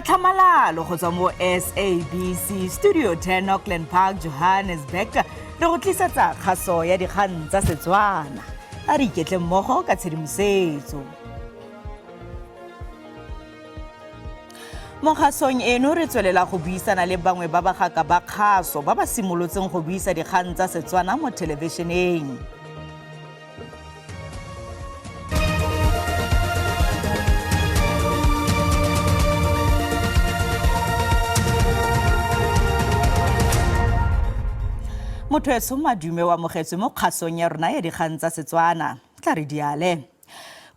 Tlhamalalo go tswa mo SABC Studio 10 Auckland Park, Johannesburg, re go tlisetsa kgaso ya dikgang tsa Setswana. A re iketle mmogo ka tshedimosetso. Mo kgasong eno re tswelela go buisana le bangwe ba bagaka ba kgaso ba ba simolotseng go buisa dikgang tsa Setswana mo thelebišeneng. Motho eso madume o amogetswe mo kgasong ya rona ya dikgang tsa Setswana. Tla re diale.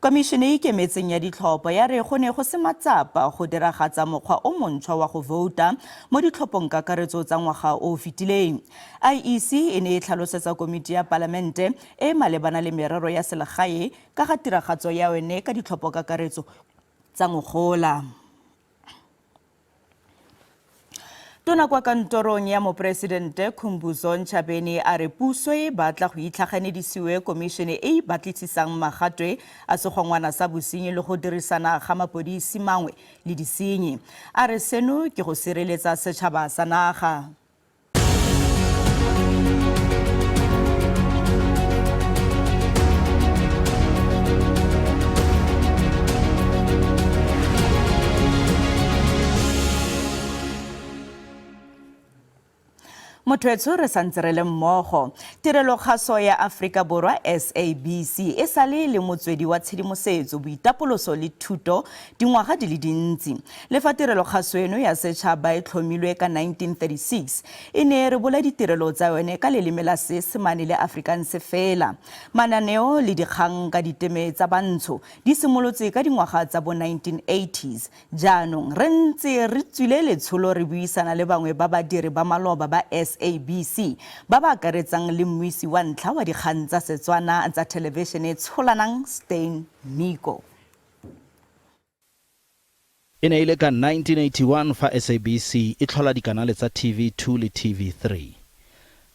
Komišene e ikemetseng ya ditlhopho ya re go ne go se matsapa go diragatsa mokgwa o montšhwa wa go vouta mo ditlhophong kakaretso tsa ngwaga o o fetileng. IEC e ne e tlhalosetsa komiti ya palamente e e malebana le merero ya selegae ka ga tiragatso ya yone ka ditlhophokakaretso tsa ngogola. Tona kwa kantorong ya moporesidente Khumbudzo Ntshavheni a re puso e batla go itlhaganedisiwe komišene e e batlisisang magatwe a segongwana sa bosenyi le go dirisana ga mapodisi mangwe le disenyi. A re seno ke go sireletsa setšhaba sa naga. Motho re santse re le mmogo. Tirelo kgaso ya Aforika Borwa SABC e sale le motswedi wa tshedimosetso, boitapoloso le thuto dingwaga di le dintsi. Le fa tirelo kgaso eno ya setšhaba e tlhomilwe ka 1936, e ne e rebola ditirelo tsa yone ka leleme la Seesemane le Afrikaanse fela. Mananeo le dikgang ka diteme tsa bantsho di simolotse ka dingwaga tsa bo 1980s. Jaanong re ntse re tswile letsholo re buisana le bangwe ba badiri ba maloba ba SABC ba ba akaretsang le mmuisi wa ntlha wa dikgang tsa Setswana tsa thelebishene Tsholanang Steyn Miko. E ne e le ka 1981 fa SABC e tlhola dikanale tsa TV2 le TV3.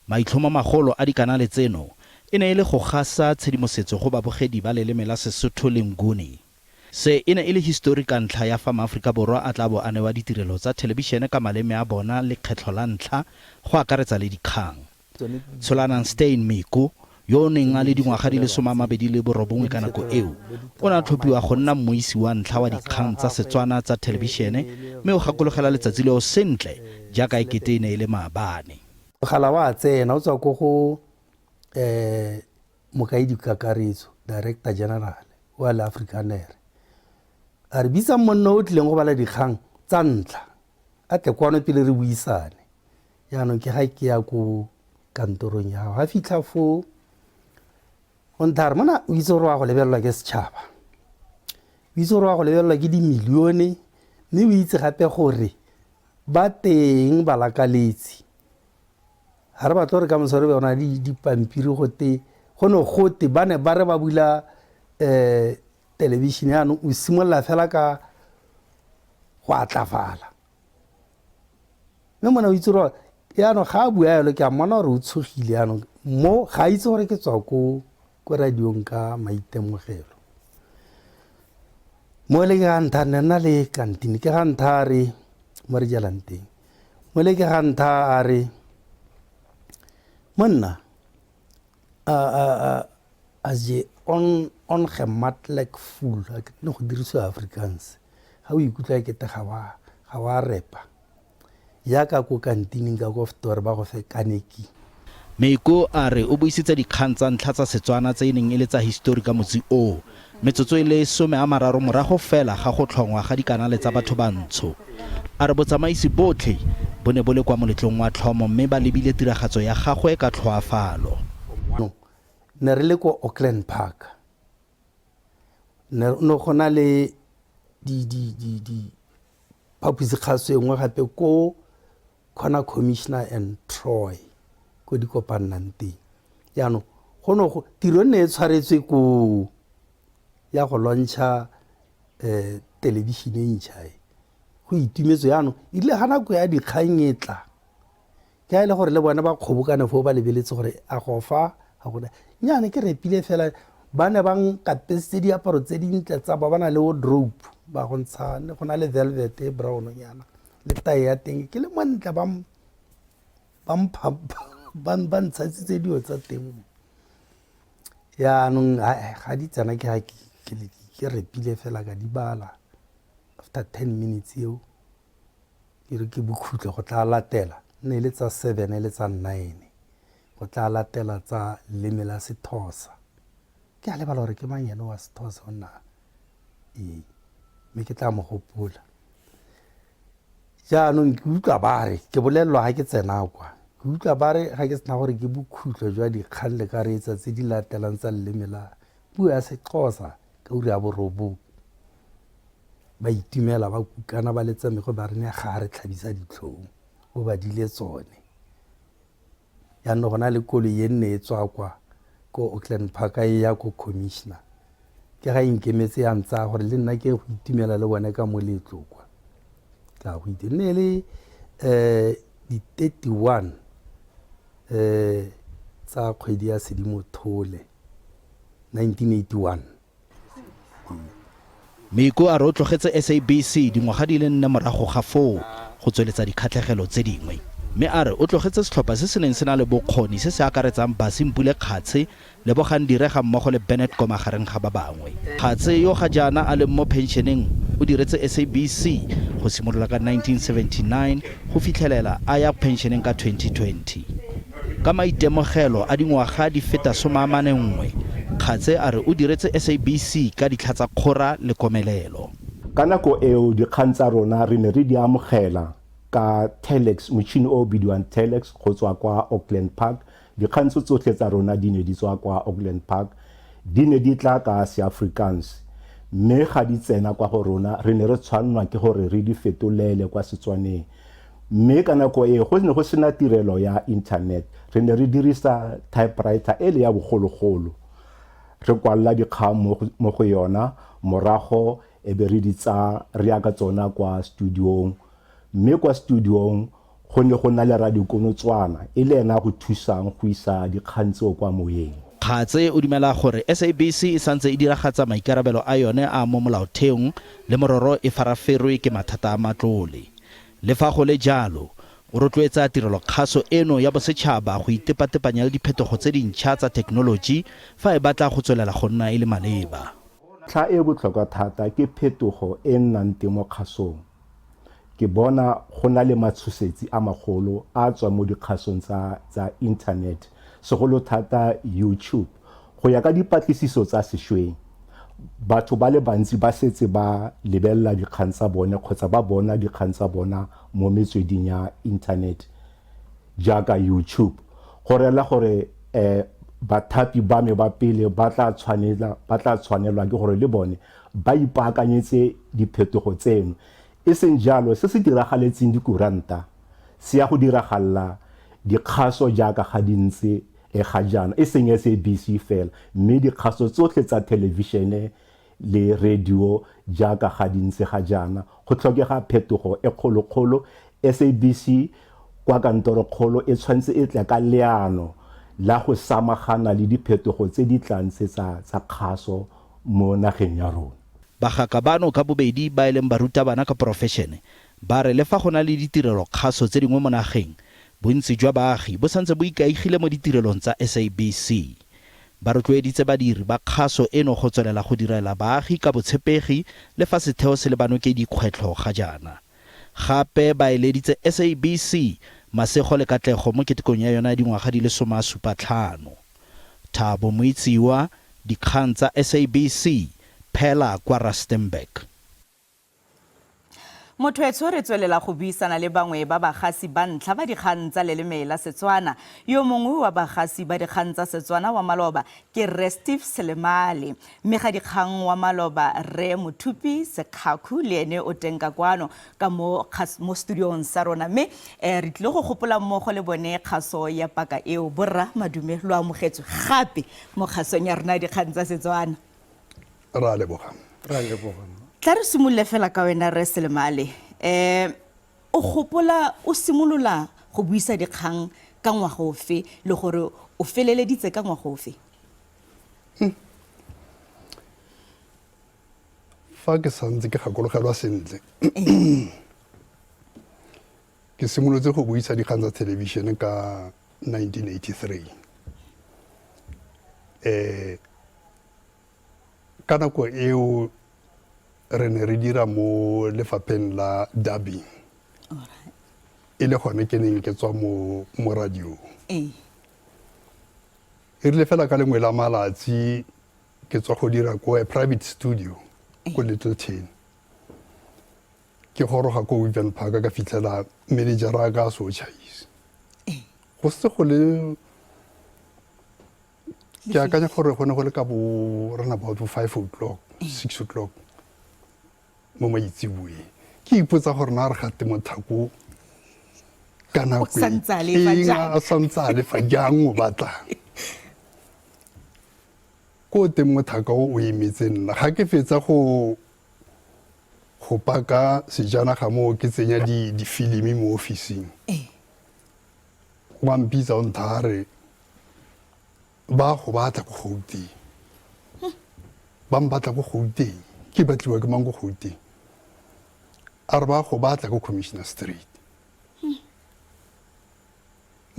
Maitlhomomagolo a dikanale tseno e ne e le go gasa tshedimosetso go babogedi ba leleme la Sesotho le Nguni. Se e ne e le hisitori ka ntlha ya fa maAforika Borwa a tla bo a newa ditirelo tsa thelebišene ka maleme a bona lekgetlho la ntlha, go akaretsa le dikgang. Tsholanang Steyn Miko, yo o neng a le dingwaga di le 29 ka nako eo, o ne a tlhophiwa go nna mmuisi wa ntlha wa dikgang tsa Setswana tsa thelebišene mme o gakologelwa letsatsi leo sentle jaaka e kete e ne e le maabane. Mogala wa tsena o tswa ko go um Mokaedi Kakaretso, Director General, wa Le Afrikaner. A re bitsang monna o tlileng go bala dikgang tsa ntlha a tle kwano pele re buisane. Jaanong ke ga ke ya ko kantorong ya gago. Ga fitlha foo o ntha re mona o itse gore wa go lebelelwa ke setšhaba, o itse gore wa go lebelelwa ke dimilione, mme o itse gape gore ba teng balakaletsi. Ga re batle gore ka moso re be le dipampiri gote go ne gote ba ne ba re ba bula um television yaanong o simolola fela ka go atlafala. Mme mona o itse gore yaanong ga a bua yalo ke a mmona gore o tshogile yaanong mo ga a itse gore ke tswa ko ko radiong ka maitemogelo. Mo le ke ga ntha ne nna le kantine ke ga ntha a re mo re jelang teng. Mo le ke ga ntha a re monna a a a as je on ongemaklik voel a ke ne go dirisiwa Afrikaans ga o ikutlwa e kete ga wa ga wa repa yaka ko kantining ka ko fetore ba go fe kaneki. Meiko a re o buisitse dikgang tsa ntlha tsa Setswana tse e neng e le tsa hisitori ka motsi oo, metsotso e le 30 morago fela ga go tlhongwa ga dikanale tsa batho bantsho. A re botsamaisi botlhe bo ne bo le kwa moletlong wa tlhomo mme ba lebile tiragatso ya gagwe ka tlhoafalo. Ne re le ko Auckland Park, ne ne go na le di di di di phaposikgaso e nngwe gape ko Corner Commissioner and Troy ko di kopannang teng. Jaanong go ne go tiro ne e tshwaretswe koo ya go launcha um thelebišene e ntšha e go itumetswe jaanong erile ga nako ya dikgang e tla ke a e le gore le bone ba kgobokane foo ba lebeletse gore a go fa ga gona nnyane ke repile fela Ba ne ba nkapesitse diaparo tse dintle tsa ba ba na le wardrobe ba go ntsha ne go na le velvet e brown nyana le tae ya teng ke le montle ba ba mpha ba ba ntshasitse dilo tsa teng yaanong ga di tsena ke ga ke repile fela ka di bala after 10 minutes eo ke re ke bokhutlo go tla latela ne e le tsa 7 e le tsa 9 go tla latela tsa leleme la Sethosa. Ke a lebala gore ke mang ene wa Sethosa o nna ee, mme ke tla mo gopola. Jaanong ke utlwa ba re, ke bolelelwa ga ke tsena kwa, ke utlwa ba re ga ke sena gore ke bokhutlo jwa dikgang le ka reetsa tse di latelang tsa leleme la puo ya Sexhosa ka ura ya borobong. Ba itumela, ba kukana, ba letsa mego ba re ne ga a re tlhabisa ditlhong, o badile tsone. Jaanong go na le koloi e nne e tswa kwa ko Auckland Park e ya ko commissioner. Ke ga e nkemetse ya ntsaya gore le nna ke go itumela le bone ka moletlo kwa. Ka go itse ne le di 31 tsa kgwedi ya Sedimonthole 1981. Meiko a re o tlogetse SABC dingwaga di le nne morago ga foo go tsweletsa dikgatlhegelo tse dingwe. Mme a re o tlogetse setlhopha se se neng se na le bokgoni se se akaretsang Basi Mpule Kgatshe, Lebogang Dire ga mmogo le Bennett Koma gareng ga ba bangwe. Kgatshe, yo ga jaana a leng mo phenšeneng, o diretse SABC go simolola ka 1979 go fitlhelela a ya phenšeneng ka 2020. Ka maitemogelo a dingwaga di feta 41, Kgatse a re o diretse SABC ka ditlha tsa kgora le komelelo. Ka nako eo dikgang tsa rona re ne re di amogela ka telex, motšhini o o bidiwang telex go tswa kwa Auckland Park. Dikgang tse tsotlhe tsa rona di ne di tswa kwa Auckland Park, di ne di tla ka Seafrikaans mme ga di tsena kwa go rona re ne re tshwannwa ke gore re di fetolele kwa Setswaneng. Mme ka nako eo go ne go sena tirelo ya internet, re ne re dirisa typewriter ele ya bogologolo, re kwalla dikgang mo go yona, morago e be re di tsaya re ya ka tsona kwa studiong. Mme kwa studiong go ne go na le radikonotswana e le ena a go thusang go isa dikgang tseo kwa moyeng. Kgatse o dumela gore SABC e santse e diragatsa maikarabelo a yone a mo molaotheong le mororo e faraferwe ke mathata a matlole. Le fa go le jalo, o rotloetsa tirelokgaso eno ya bosetšhaba go itepatepanya le diphetogo tse dintšha tsa thekenoloji fa e batla go tswelela go nna e le maleba. Ntlha e e botlhokwa thata ke phetogo e e nnang teng mo kgasong. Ke bona go na le matshosetsi a magolo a a tswang mo dikgasong tsa tsa internet, segolo thata YouTube. Go ya ka dipatlisiso tsa sešweng, batho ba le bantsi ba setse ba lebelela dikgang tsa bone kgotsa ba bona dikgang tsa bona mo metsweding ya internet jaaka YouTube. Go reela gore um bathapi ba me ba pele ba tla tshwanela ba tla tshwanelwa ke gore le bone ba ipaakanyetse diphetogo tseno. E seng jalo, se se diragaletseng dikuranta se ya go diragalela dikgaso jaaka ga di ntse ga jaana, e seng SABC fela, mme dikgaso tsotlhe tsa thelebišene le radio jaaka ga di ntse ga jaana. Go tlhokega phetogo e kgolokgolo. SABC kwa kantorokgolo e tshwanetse e tle ka leano la go samagana le diphetogo tse di tlang tse tsa tsa kgaso mo nageng ya rona. Bagaka bano ka bobedi ba e leng barutabana ka porofeshene ba re le fa go na le ditirelo kgaso tse dingwe mo nageng, bontsi jwa baagi bo santse bo ikaegile mo ditirelong tsa SABC. Ba rotloeditse badiri ba kgaso eno go tswelela go direla baagi ka botshepegi le fa setheo se lebanwe ke dikgwetlho ga jaana. Gape ba eleditse SABC masego le katlego mo ketekong ya yona ya dingwaga di le 75. Thabo Moitsiwa, Dikgang tsa SABC, Phela kwa Rustenburg. Motho etsho re tswelela go buisana le bangwe ba bagasi ba ntlha ba dikgang tsa leleme la Setswana. Yo mongwe wa bagasi ba dikgang tsa Setswana wa maloba ke Rre Steve Selemale. Mme ga dikgang wa maloba Rre Mothupi Sekgakhu le ene o teng ka kwano ka mo mo studiong sa rona. Mme re tlile go gopola mmogo le bone kgaso ya paka eo. Borra Madume lo amogetswe gape mo kgasong ya rona ya dikgang tsa Setswana. Re a leboga. Re a leboga. Tla re simolole fela ka wena Rre Selemale. O gopola o simolola go buisa dikgang ka ngwaga ofe le gore o feleleditse ka ngwaga ofe? Fa ke santse ke gakologelwa sentle, ke simolotse go buisa dikgang tsa thelebišene ka 1983. Ka nako eo re ne re dira mo lefapheng la dubbing, e le gone ke neng ke tswa mo radiong. E rile fela ka lengwe la malatsi ke tswa go dira ko a private studio ko Littleton, ke goroga ko Weaven Park, ka fitlhela manager a ka a se o tšhaise. Go setse go le, ke akanya gore go ne go le ka bo run about bo 5 o'clock, 6 o'clock mo maitseboeng. Ke ipotsa gore na re gate mothako ka nako O santse a le fa eng jang? A santse a le fa jang, o batlang ko teng mothaka o o emetse nna. Ga ke fetsa go paka sejanaga moo, ke tsenya difilimi mo ofising, wa mpitsa, o ntha re ba go batla ko Gauteng, ba mpatla ko Gauteng. Ke batliwa ke mang ko Gauteng? A re ba go batla ko Commissioner Street.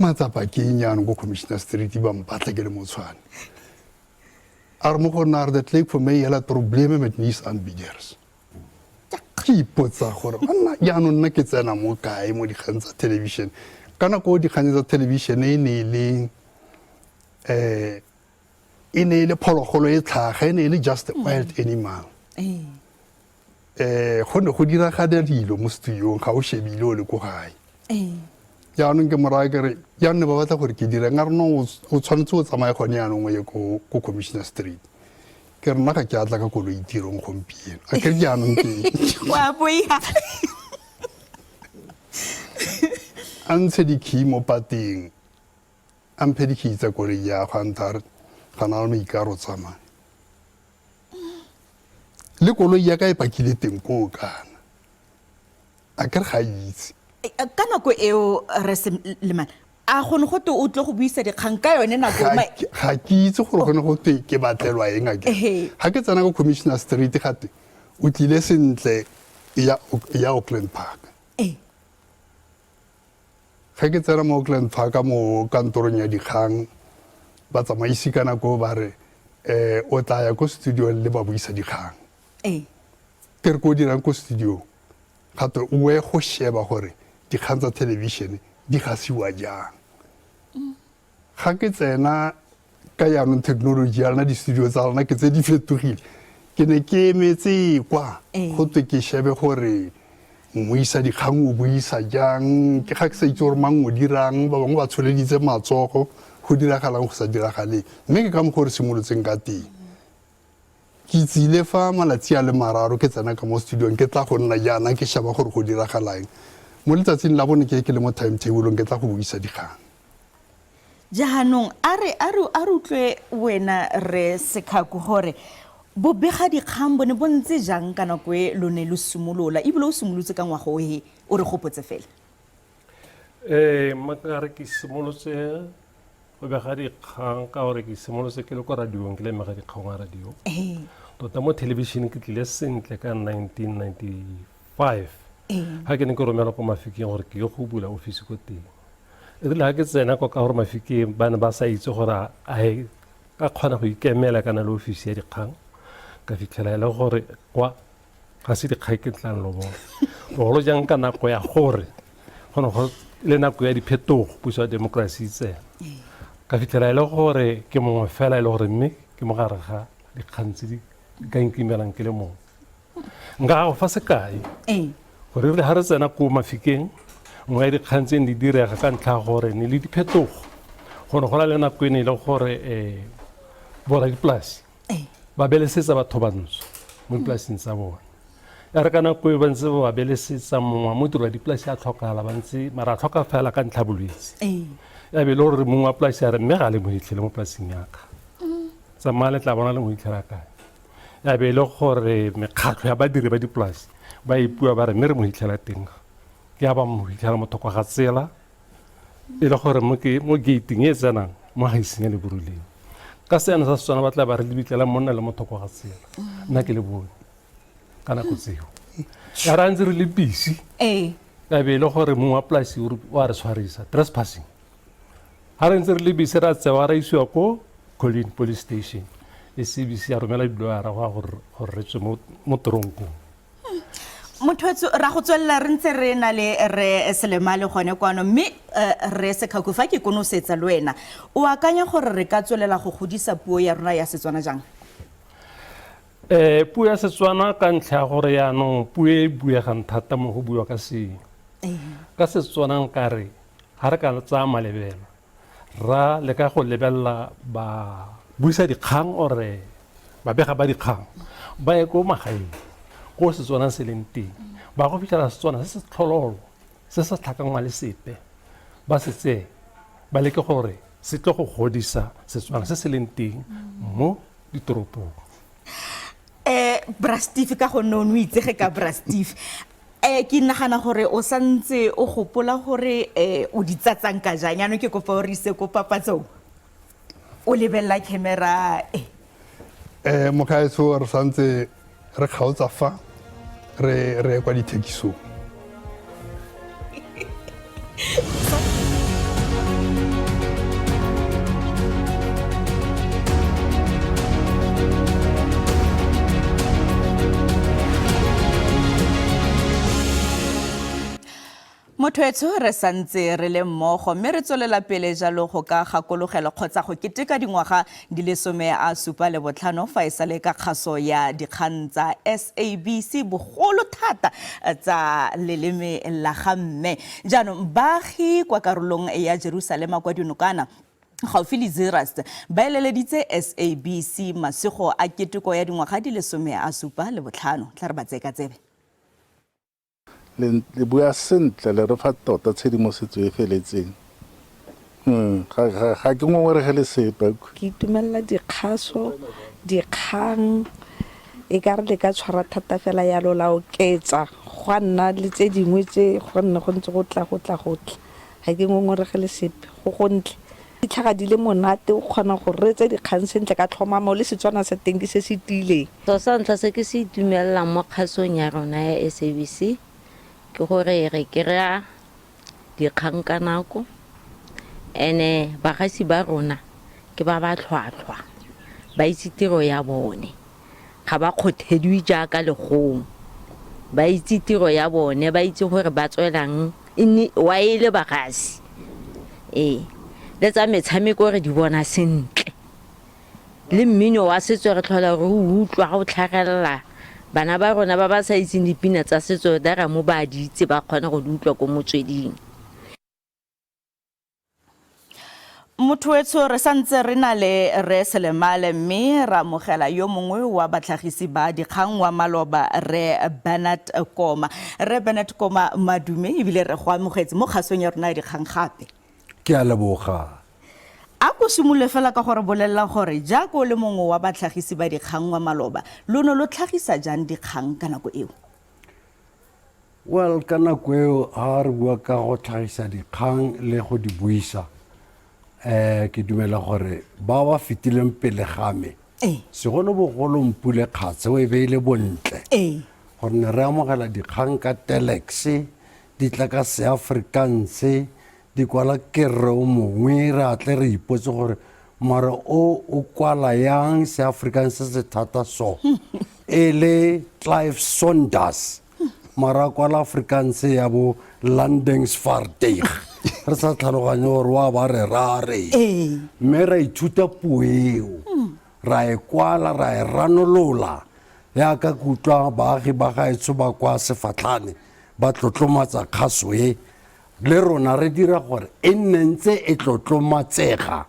Matsapa ke eng jaanong ko Commissioner Street ba mpatla ke le motshwane? A re mo go nna, a re "Het lijkt voor mij hele problemen met nuusaanbieders." Ke ipotsa gore banna, jaanong nna ke tsena mo kae mo dikgang tsa television? Ka nako o dikgang tsa television e ne e le e ne e le phologolo e tlhaga, e ne e le just a wild animal. Go ne go diragala dilo mo studiong ga o shebile o le ko gae. Jaanong ke moraya ke re, jaanong ne ba batla gore ke dire? Nga re no, o tshwanetse o tsamaye gone jaanong, o ye ko Commissioner Street. Ke re nna ga ke atla ka koloi tirong gompieno, a ke re jaanong ke Wa boiha. A ntshe di-key mo pateng, a mphe di-key tsa koloi ya go, a ntha re ga na le maikaro, tsamaya le koloi ya ka e pakile teng koo. Kana a ke re ga itse. Ka nako eo re Selemane, a gone go te o tle go buisa dikgang ka yone nako? Ga ke itse gore gone go twe ke batlelwa eng. A ke ga ke tsena ko Commissioner Street, gate o tlile sentle, ya Auckland Park. Ga ke tsena mo Auckland Park, mo kantorong ya dikgang, batsamaisi ka nako ba re o tla ya ko studio le ba buisa dikgang. Ke re ko dirang ko studio? Gape o ye go sheba gore dikgang tsa television di gasiwa jang. Ga ke tsena ka jaanong technology ya lona, di-studio tsa lona ke tse di fetogile. Ke ne ke emetse kwa go twe ke shebe gore mmuisa dikgang o buisa jang. Ke ga ke sa itse gore mang o dirang, ba bangwe ba tsholeditse matsogo, go diragalang, go sa diragaleng. Mme ke ka mokgwa o re simolotseng ka teng. Ke tsile fa malatsi a le 3 ke tsena ka mo studiong, ke tla go nna jaana ke sheba gore go diragalang. Mo letsatsing la bone ke le mo timetableng, ke tla go buisa dikgang. Jaanong a re utlwe wena re Sekhako gore bobega dikgang bo ne bo ntse jang ka nako e lo ne lo simolola, ebile o simolotse ka ngwaga o e o re gopotse fela. Ee, mma, ke simolotse go bega dikgang ka gore ke simolotse ke le ko radiong, ke le mmega dikgang wa radio. Tota mo thelebišeneng ke tlile sentle ka 1995, ga ke ne ke romela ko Mafikeng gore ke ye go bula ofisi ko teng. E rile ga ke tsena kwa, ka gore Mafikeng ba ne ba sa itse gore a e ka kgona go ikemela kana le ofisi ya dikgang, ka fitlhela e le gore kwa ga se dikgang ke tlang lo bona, bogolo jang ka nako ya gore go ne go le nako ya diphetogo, puso ya democracy e tsena. Ka fitlhela e le gore ke mongwe fela, e le gore mme ke mo gare ga dikgang tse di ka nkimelang ke le mongwe. Nka go fa sekai gore rile ga re tsena ko Mafikeng, nngwe ya dikgang tse ne di direga ka ntlha ya gore ne le diphetogo, go ne go na le nako e ne e le gore boradipolasi ba belesetsa batho bantsho mo dipolasing tsa bone. Ya re ka nako e ba ntse ba belesetsa, mongwe mo tiro ya dipolasi a tlhokagala, ba ntse mara a tlhoka fela ka ntlha bolwetse. Ya be e le gore mongwe wa polasi a re, mme ga le mo hitlhele mo polasing yaka, tsamaya le tla bona le mo hitlhela kae. Ya be e le gore mekgatlho ya badiri ba dipolasi ba ipua, ba re mme re mo hitlhela teng. Ke ya ba mo hitlhela motho kwa ga tsela, e le gore mo ke mo gating e tsenang mo gaiseng ya Leboruleng. Ka seane sa Setswana ba tla ba re lebitlela monna le motho kwa ga tsela. Nna ke le bone. ka nako tseo ya re a ntse re le busy ee ka be e le gore mongwe wa polasi o a re tshwarisa trespassing ga re ntse re le busy ra tsewa ra isiwa ko Colleen police station SABC ya romela diloyara go ya gore re tswe mo toronkong. Motho ra go tswelela re ntse re na le re Selemale gone kwano mme re Sekhaku fa ke konosetsa le wena o akanya gore re ka tswelela go godisa puo ya rona ya Setswana jang? Um puo ya Setswana ka ntlha ya gore yaanong puo e buegang thata mo go buiwa ka se ka Setswana nkare ga re ka tsaya malebela ra leka go lebelela ba buisa dikgang ore babega ba dikgang ba ye ko magaeng ko Setswana se leng teng ba go fitlhela Setswana se se tlhololo se se tlhakangwa le sepe ba se tseye ba leke gore se tle go godisa Setswana se se leng teng mo ditoropong. Bra Steve ka gonne o ne o itsege ka Bra Steve um ke nagana gore o santse o gopola gore um o di tsatsang ka jang yaanong ke kopa o re ise ko papatsong o lebelela camera e. Mogaetsho re santse re kgaotsa fa re re ye kwa dithekisong. Motho etsho re santse re le mmogo mme re tswelela pele jalo go ka gakologelwa kgotsa go keteka dingwaga di le 75 fa e sale ka kgaso ya dikgang tsa SABC bogolo thata tsa leleme la ga mme. Jaanong baagi kwa karolong ya Jerusalema kwa Dinokana gaufi le Zeerust ba eleleditse SABC masego a keteko ya dingwaga di le 75. Tla re ba tseye ka tsebe. Le, le bua sentle, le re fa tota tshedimosetso e feletseng. Hmm, ga, ga, ga ke ngongoregele sepe. Ke itumelela dikgaso, dikgang, e ka re le ka tshwara thata fela yalo la oketsa gwa nna le tse dingwe tse gonne go ntse go tla go tla go tla. Ga ke ngongoregele sepe, go gontle. Di tlhaga di le monate, o kgona go reetsa dikgang sentle ka tlhomamo le Setswana sa teng ke se se tiileng. Selo sa ntlha se ke se itumelelang mo kgasong ya rona ya SABC ke gore re kry-a dikgang ka nako and-e bagasi ba rona ke ba ba tlhwatlhwa, ba itse tiro ya bone. Ga ba kgothediwe jaaka legong. Ba itse tiro ya bone, ba itse gore ba tswelang wa e le bagasi. Ee, le tsa metshameko re di bona sentle. Le mmino wa setso re tlhola re o utlwa ga o tlhagelela. Bana ba rona ba ba sa itseng dipina tsa setso dara mo ba di itse ba kgona go di utlwa ko motsweding. Motho wetsho re santse re na le Rre Selemale mme ra amogela yo mongwe wa batlhagisi ba dikgang wa maloba Rre Bernard Koma. Rre Bernard Koma madume ebile re go amogetse mo kgasong ya rona ya dikgang gape. Ke a leboga. A ko simolole fela ka gore bolelela gore jaaka o le mongwe wa batlhagisi ba dikgang wa maloba lo ne lo tlhagisa jang dikgang ka nako eo? Well, ka nako eo ha re bua ka go tlhagisa dikgang le go di buisa, eh ke dumela gore ba ba fetileng pele ga me, segolobogolo Mpule Kgatshe o e beile bontle. Gore ne re amogela dikgang ka telex, di tla ka Seafrikanse, di kwala ke rre o mongwe, re a tle re ipotse gore mara o o kwala yang Seafrikanse se se thata so. E le Clive Saunders, mara a kwala Afrikaanse ya bo Landingsvaartuig. Re sa tlhaloganye gore wa ba re ra re. Mme ra ithuta puo eo, ra e kwala, ra e ranolola. Yaka ke utlwa baagi ba gaetsho ba kwa Sefatlhane ba tlotlomatsa kgaso e, le rona re dira gore e nne ntse e tlotlomatsega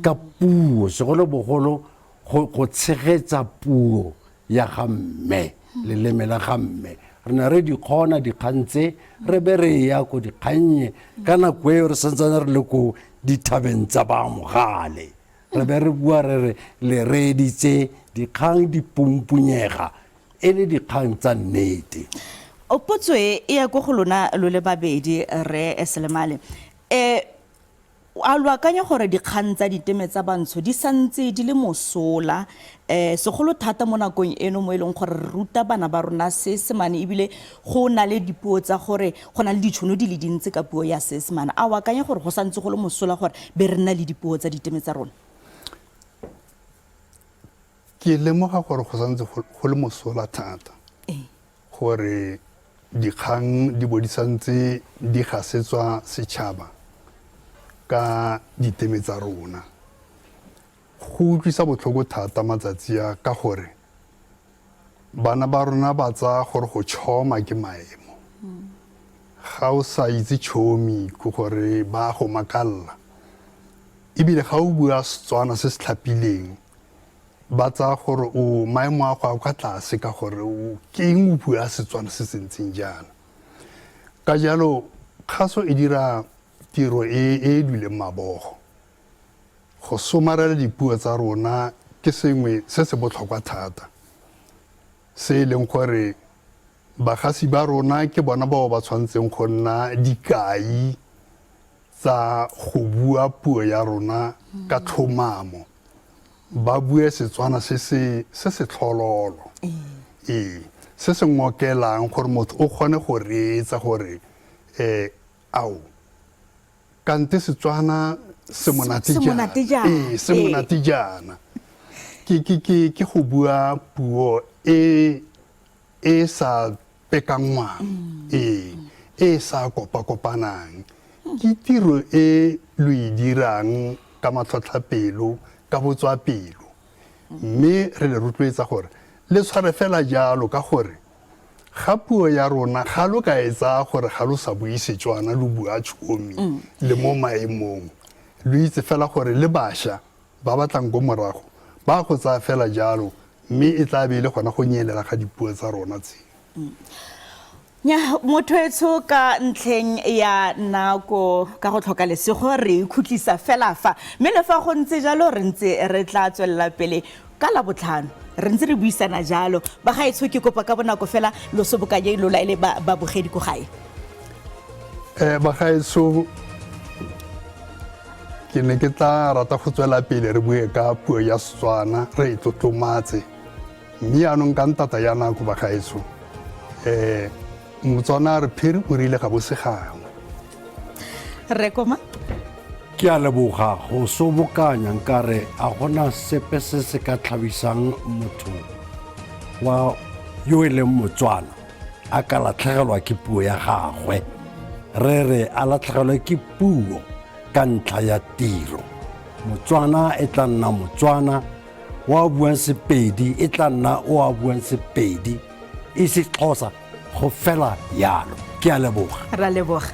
ka puo, segolobogolo go tshegetsa puo ya ga mme, leleme la ga mme. Re ne re di kgona dikgang tse, re be re ya ko dikgannye ka nako eo re santsane re le ko dithabeng tsa ba Mogale. Re be re bua re re le reeditse dikgang di pumpunyega e le dikgang tsa nnete. Potso e e ya ko go lona lo le babedi, Rre Selemale. A lo akanya gore dikgang tsa diteme tsa bantsho di santse di le mosola, um segolo thata mo nakong eno mo e leng gore re ruta bana ba rona Seesemane ebile go na le dipuo tsa gore go na le ditšhono di le dintsi ka puo ya Seesemane? A o akanya gore go santse go le mosola gore be re nna le dipuo tsa diteme tsa rona? Ke lemoga gore go santse go le mosola thata gore dikgang di bo di santse di gasetswa setšhaba ka diteme tsa rona. Go utlwisa botlhoko thata matsatsi a ka gore bana ba rona ba tsaya gore go tšhoma ke maemo. Ga o sa itse tšhomi ke gore ba go makalla. Ebile ga o bua Setswana se se tlhapileng ba tsaya gore o maemo a go a kwa tlase ka gore o ke eng o bua Setswana se se ntseng jaana. Ka jalo kgaso e dira tiro e e duleng mabogo. Go somarela dipuo tsa rona ke sengwe se se botlhokwa thata se e leng gore bagasi ba rona ke bona bao ba tshwanetseng go nna dikai tsa go bua puo ya rona ka tlhomamo, ba bue Setswana se se se se tlhololo, ee, se se ngokelang gore motho o kgone go reetsa gore um ao kante Setswana se monate jaana, ee, se monate jaana. Ke ke ke ke go bua puo e e sa pekanngwang, ee, e e sa kopakopanang. Ke tiro e lo e dirang ka matlhotlhapelo, ka botswapelo. Mme re le rotloetsa gore le tshware fela jalo ka gore ga puo ya rona ga lo ka e tsaya gore ga lo sa bue Setswana lo bua tšhomi le mo maemong. Lo itse fela gore le bašwa ba ba tlang ko morago ba go tsaya fela jalo mme e tla be e le gona go nyelela ga dipuo tsa rona tse. Nya motho etsho ka ntlheng ya nako ka go tlhoka lesego re ikhutlisa fela fa, mme le fa go ntse jalo re ntse re tla tswelela pele ka Labotlhano re ntse re buisana jalo. Bagaetsho, ke kopa ka bonako fela lo sobokanye lo laele babogedi ko gae. Bagaetsho, ke ne ke tla rata go tswela pele re bue ka puo ya Setswana re e tlotlomatse, mme yaanong ka ntata ya nako bagaetsho, Motswana a re phiri o rile ga bo se gangwe. Rre Koma. Ke a leboga go sobokanya nkare a gona sepe se se ka tlhabisang motho wa yo e leng Motswana a ka latlhegelwa ke puo ya gagwe. Re re a latlhegelwe ke puo ka ntlha ya tiro. Motswana e tla nna Motswana, wa buang Sepedi e tla nna o a buang Sepedi, e se Xhosa go fela yalo. Ke a leboga. Ra leboga.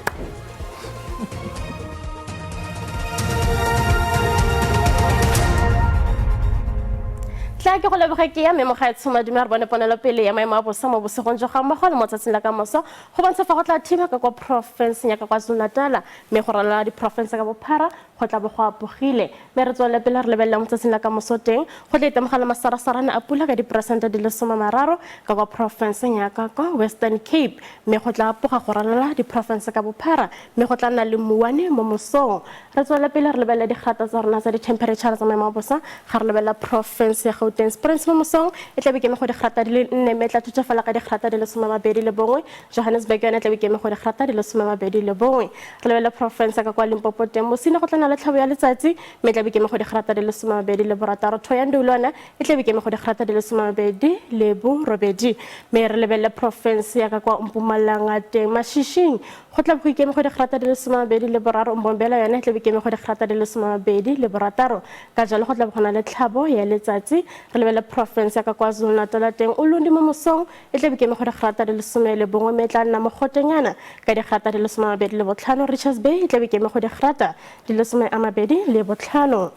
Tla ke go leboge ke ya mme mogaetsho madume a re bone ponelopele ya maemo a bosa mo bosigong jo ga mmogo le mo tsatsing la ka moso go bontsha fa go tla thiba ka kwa porofenseng ya ka KwaZulu-Natal mme go ralala diporofense ka bophara go tla bo go apogile. Mme re tswelele pele re lebelela mo tsatsing la ka moso teng go tla itemogela masarasarane a pula ka diperesente di le 30 ka kwa porofenseng ya ka kwa Western Cape mme go tla apoga go ralala diporofense ka bophara mme go tla nna le mouwane mo mosong. Re tswelele pele re lebelela digrata tsa rona tsa dithempheretšhara tsa maemo a bosa ga re lebelela porofense ya Gauteng. Springs mo mosong e tla be keme go digrata di le 4 mme e tla thuthafala ka digrata di le 21. Johannesburg yone e tla be keme go digrata di le 21. Re lebelele porofense ka kwa Limpopo teng Mosina go tla nna le tlhabo ya letsatsi mme e tla be keme go digrata di le 26. Thohoyandou le yone e tla be keme go digrata di le 28. Mme re lebelele porofense ya ka kwa Mpumalanga teng Mashishing go tla be go ikeme go digrata di le 23. Mbombela yone e tla be keme go digrata di le 26. Ka jalo go tla be go na le tlhabo ya letsatsi. Re lebelele porofense ya ka KwaZulu-Natal teng Ulundi mo mosong e tla be keme go digrata di le 11 mme e tla nna mogotenyana ka digrata di le 25. Richards Bay e tla be keme go digrata di le 25.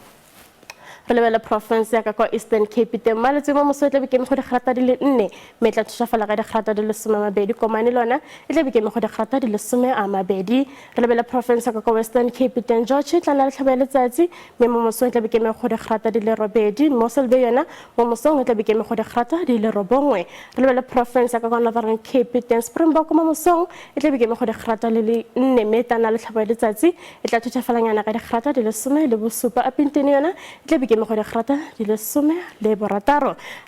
Re lebele porofense ya ka kwa Eastern Cape teng Maletswai mo mosong e tla be keme go digrata di le nne mme e tla thušafala ka digrata di le 20. Komane lona e tla be keme go digrata di le 20. Re lebele porofense ya ka kwa Western Cape teng George e tla nna le tlhabo ya letsatsi mme mo mosong e tla be keme go digrata di le 8. Mossel Bay yona mo mosong e tla be keme go digrata di le 9. Re lebele porofense ya ka kwa Northern Cape teng Springbok mo mosong e tla be keme go digrata le le nne mme e tla nna le tlhabo ya letsatsi e tla thuthafalanyana ka digrata di le 17. Upington yona e tla be keme go digrata di le 16. Re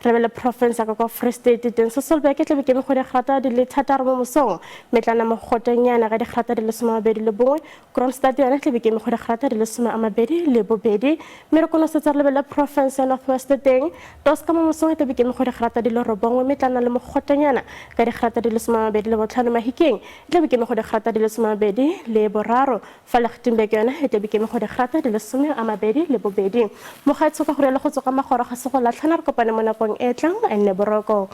lebele porofense ya ka kwa Free State teng Sasolburg e tla be keme go digrata di le 6 mo mosong mme e tla nna mogotanyana ka digrata di le 21. Kroonstad yona e tla be keme go digrata di le 22. Mme re konosetsa re lebelele porofense ya North West teng Tosca mo mosong e tla be keme go digrata di le 9 mme e tla nna le mogotanyana ka digrata di le 25. Mahikeng e tla be keme go digrata di le 23. Fa Lichtenburg yona e tla be keme go digrata di le 22. Mogaetsho ka go rialo go tswa ka magoro ga se go latlhana re kopane mo nakong e tlang a nne boroko.